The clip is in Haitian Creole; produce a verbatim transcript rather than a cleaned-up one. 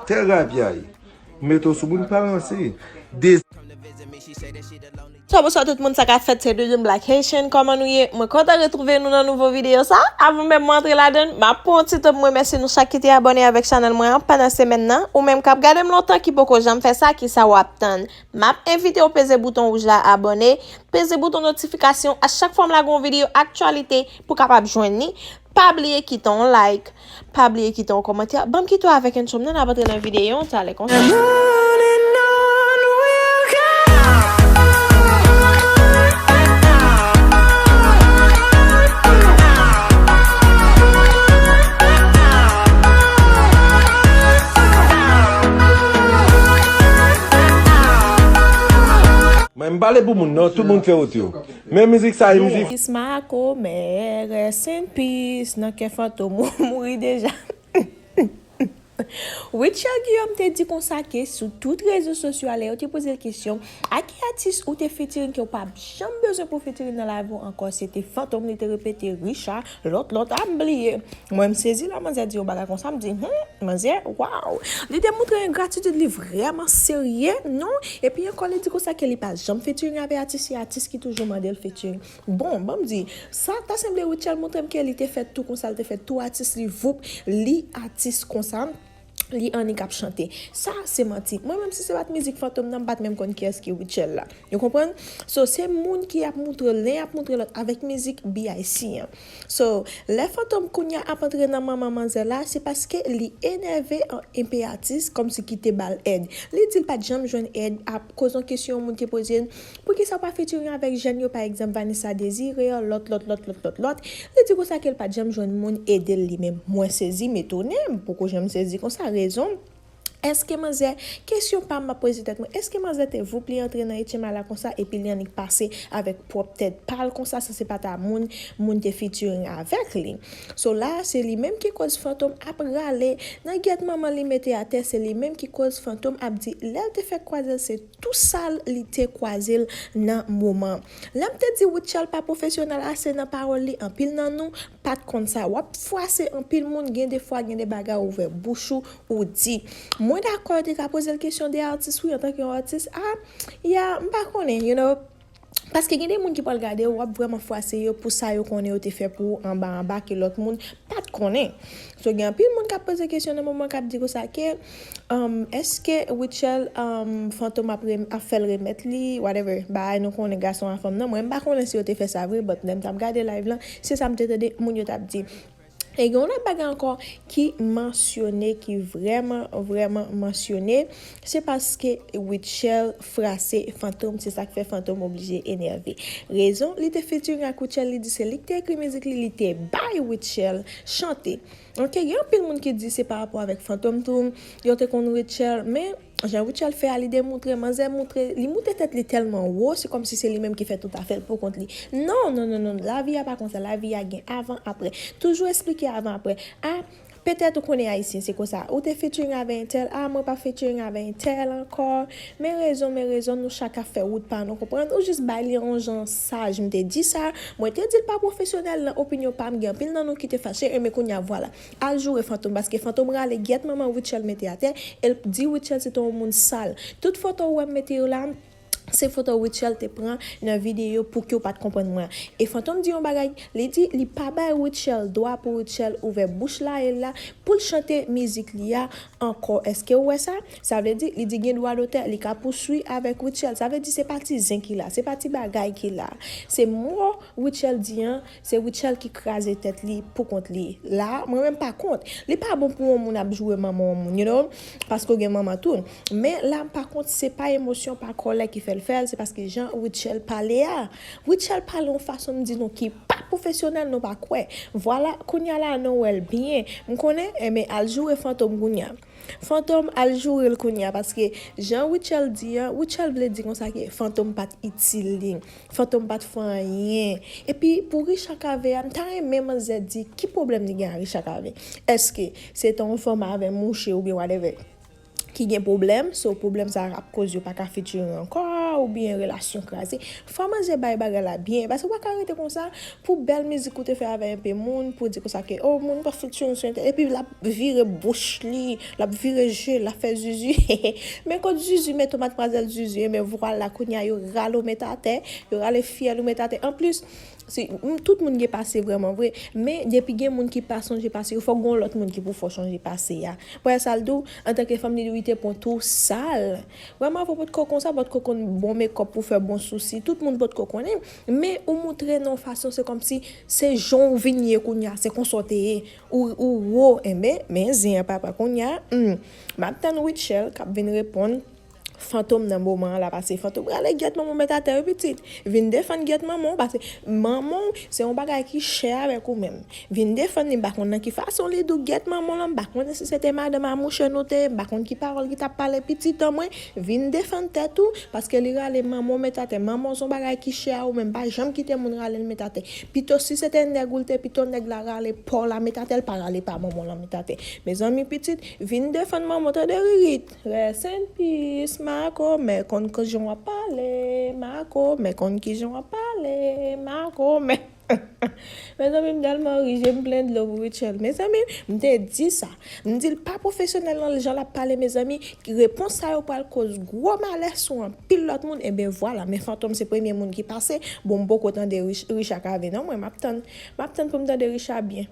Tè rapyay. Mete w sou moun pa ranse. De So, bonswa tout moun, sa k ap fèt, se Dream Black Haitian, kòman nou ye? Mwen kontan retwouve nou nan nouvo videyo sa. Avan menm mwen antre ladan l, m ap pran yon ti tan pou m remèsye nou chak ki te abòne avèk chanèl mwen an pandan semèn nan. Ou menm k ap gade m lontan ki poko janm fè sa, ki sa w ap tann? M ap envite w peze bouton wouj la abòne, peze bouton notifikasyon a chak fwa m lage yon videyo aktyalite pou w kapab jwenn li. Pa bliye kite yon like, pa bliye kite yon kòmantè. Ban m kite w avèk Enchom nan, n ap antre nan videyo an talè konsa. Mwen m pale pou moun non, tout moun fè wout yo. Men mizik sa e mizik. Peace my comrade, rest in peace, nan kè Fantom ou mouri deja. Rutshelle Guillaume te di konsa ke sou tout rezo sosyo a, lè yo te poze l kesyon, a ki atis ou te featuring ke w pa janm bezwen pou featuring nan live ou ankò, se te Fantom, li te repete Richard, lòt, lòt, a m bliye. Mwen m sezi lè manzè di yon bagay konsa, m di, hmm, manzè, waw. Li te montre yon gratitid li vrèman serye, non? Epi ankò li di konsa ke li pa janm featuring avè atis, se atis ki toujou mande l featuring. Bon, ban m di, sa ta sanble Rutshelle montre m ke li te fè tou konsa, li te fè tou atis li, voup, li atis konsa, li annik ap chante. Sa se manti. Mwen menm si se pa t mizik Fantom nan, m pa t menm konn kiyès ki Rutshelle la. Ou konprann? So, se moun ki ap montre l, len ap montre lòt avèk mizik B I C an. So, lè Fantom kounye a ap antre nan manman manzè la, se paske li enève an enpe atis, kòmsi ki te ba l èd. Li di l pa t janm jwenn èd, ap koz yon kesyon yon moun te poze l, poukisa w pa featuring avèk jèn yo, pa egzanp, Vanessa Désiré, lòt, lòt, lòt, lòt, lòt, lòt. Li di konsa ke l pa t janm jwenn moun ede l li menm. Mwen sezi, m etone, m poko janm sezi konsa, rezon. Èske manzè, kesyon pa m m ap poze tèt mwen, èske manzè te voup li antre nan H M I la konsa epi li annik pase avèk pwòp tèt pa l konsa, san se pa ta moun, moun te featuring avèk li? So la, se li menm ki koz Fantom ap rale nan gyèt manman li mete atè, se li menm ki koz Fantom ap di lè l te fèk kwaze l se tou sal li te kwaze l nan moman. Lè m te di Rutshelle pa pwofesyonèl ase nan pawòl li, anpil nan nou pa t konn sa. W ap fwase anpil moun, gen de fwa, gen de bagay ou ouvè bouch ou, ou di. Mwen dakò yo te ka poze l kesyon de atis, wi, antanke yon atis, a, ya, m pa konnen, you know. Paske gen de moun ki pral gade w, w ap vrèman fwase yo pou sa yo konnen yo te fè pou ou anba anba ke lòt moun pa t konnen. So, gen anpil moun k ap poze kesyon nan moman k ap di konsa ke, um, èske Rutshelle, um, Fantom ap, rem- ap fè l remèt li, whatever, bagay nou konnen gason a fanm nan. Mwen, m pa konnen si yo te fè sa vre, but lè m t ap gade live lan, se sa m te tande moun yo t ap di. E gen yon lòt bagay ankò ki mansyone, ki vrèman, vrèman mansyone, se paske Rutshelle frase Fantom, se sa k fè Fantom oblije enève. Rezon, li te featuring ak Rutshelle, li di se li k te ekri mizik li, li te bay Rutshelle chante. Ok, gen anpil moun ki di se pa rapò avèk Fantom tou, yo te konn Rutshelle, men jan Rutshelle fè a, li demontre, manzè montre, li moute tèt li tèlman wo, se kòmsi se li menm ki fè tout afè l pou kont li. Non, non, non, non, lavi a pa konsa, lavi a gen avan, aprè. Toujou esplike avan, aprè. A, petèt ou konnen Ayisyen, se konsa. Ou te featuring avè entèl, a, mwen pa featuring avè entèl ankò. Men rezon, men rezon, nou chak ap fè wout pa nou, konprann? Ou jis bay li yon jan saj, m te di sa, mwen te di l pa pwofesyonèl, nan opinyon pa m, gen anpil nan nou ki te fache, e men kounye a, vwala. Al joure Fantom, paske Fantom rale gyèt manman Rutshelle mete atè, e l di Rutshelle se te yon moun sal. Tout foto ou wè m mete yo la, se foto Rutshelle te pran nan videyo pou ke w pa t konprann mwen. E Fantom di yon bagay, li di li pa bay Rutshelle dwa pou Rutshelle ouvè bouch la e la pou l chante mizik li a ankò. Èske w wè sa? Sa vle di, li di gen dwa dotè, li ka pouswi avèk Rutshelle. Sa vle di se pa ti zen ki la, se pa ti bagay ki la. Se mo Rutshelle di an, se Rutshelle ki kraze tèt li pou kont li. La, mwen menm pa kont. Li pa bon pou yon moun ap joure manman yon moun, you know? Paske w gen manman tou. Men la, m pa kont, se pa emosyon, pa kòlè ki fè l fè l, se paske jan Rutshelle pale a. Rutshelle pale yon fason m di nou ki pa pwofesyonèl, nou pa kwè. Vwala, kounye a la, nou wè l byen. M konnen, enben, al joure Fantom kounye a. Fantom al joure l kounye a, paske jan Rutshelle di an, Rutshelle vle di konsa ke Fantom pa t itil li. Fantom pa t fè anyen. Epi pou Richard Cavé a, m ta renmen manzè di ki pwoblèm li gen a Richard Cavé. Èske se te yon fanm avè mouche oubyen whatever ki gen pwoblèm, so pwoblèm sa ap koz yo pa ka featuring ankò, oubyen relasyon kraze, fò manzè bay bagay la byen. Paske w pa ka rete konsa pou bèl mizik ou te fè avè enpe moun, pou di konsa ke, o, moun pa featuring sou entèl, epi l ap vire bouch li, l ap vire je, l ap fè zuzu. Men kot zuzu, men to madmwazèl zuzu, men vwala, kounye a yo rale w met atè, yo rale fyèl ou met atè. Anplis, si, m, tout moun gen pase vrèman vre, men depi gen moun ki pa sonje pase, yo fòk gen yon lòt moun ki pou fè w sonje pase a. Pou sa l di w, antanke fanm, li di w li te pran tou sal. Vrèman, ou potko konsa, potko konn bon mekòp pou fè bon sousi. Tout moun potko konnen. Men ou moutre nan yon fason, se kòmsi se jan w vin ye kounye a, se konsa w te ye. Ou, ou wo, enben, men zen an papa kounye a. Hmm. M ap tann Rutshelle k ap vin reponn Fantom nan moman an la, paske Fantom rale gyèt manman w met atè wi pitit. Vin defann gyèt manman w, paske manman w se yon bagay ki chè avèk ou menm. Vin defann li, m pa konn nan ki fason li di w gyèt manman w lan, m pa konnen si se te madanm a mouche nou te ye, m pa konn ki pawòl ki t ap pale pitit an mwen. Vin defann tèt ou, paske li rale manman w met atè. Manman w se yon bagay ki chè a ou menm, pa janm kite moun rale l met atè. Pito si se te nèg ou l te, pito nèg la rale pa w la met atè, l pa rale pa manman w lan met atè. Mezanmi pitit, vin defann manman w tande Ririt. Rest in peace, makomè, konn kijan w ap pale, makomè, konn kijan w ap pale, makomè. Mezanmi, m tèlman ri, je m plen dlo pou Rutshelle. Mezanmi, m te di sa. M di l pa pwofesyonèl nan jan l ap pale, mezanmi. Repons sa yo pral koz gwo malè sou anpil lòt moun. Enben, vwala, men Fantom se premye moun ki pase. Bon, m poko tande Rich-, Richard Cavé, non, mwen, m ap tann. M ap tann pou m tande Richard byen.